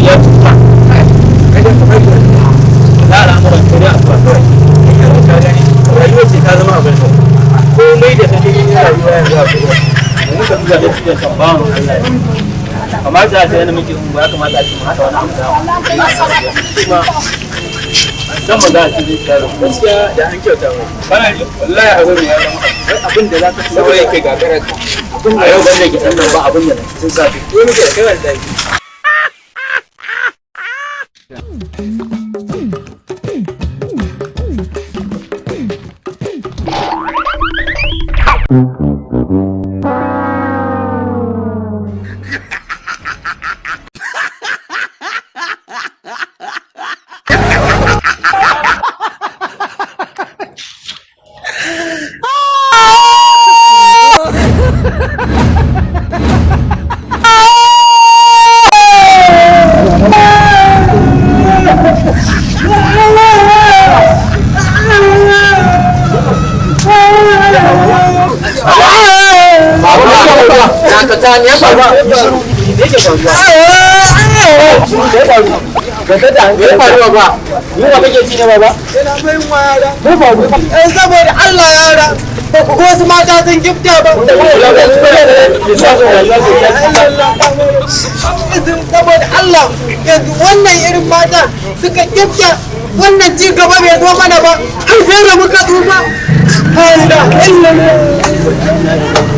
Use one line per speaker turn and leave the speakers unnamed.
Ya tsufa. Kai da kamar yadda za a al'amuran sai dai addu'a kawai. Ka gani, rayuwa ce ta zama abin komai da kake yin rayuwa yanzu a kuma yanzu ka duba da cikin kan bawan Allah ne. Kamata a ce yana muke unguwa, ya kamata a ce mu haɗa wani abu da kuma musamman za a ce zai tsaro gaskiya da an kyauta mai. Kana ji, wallahi abin ya zama abin da za ka ci saboda yake gagarar ka a yau, banda ke ɗan nan ba abin da sun safe ko muke da kai wallahi. Dakata, ne ya faru? Me yake faruwa? Me ya faru? Me ya faru ba? Yunwa kake ci ne, baba?
Yana bai wa yara.
Me faru?
Eh, saboda Allah yara. Ba ku ga wasu mata sun gifta ba. Saboda Allah, yanzu wannan irin mata suka gifta, wannan ci gaba bai zo mana ba har sai da muka tsufa. La ilaha illallah.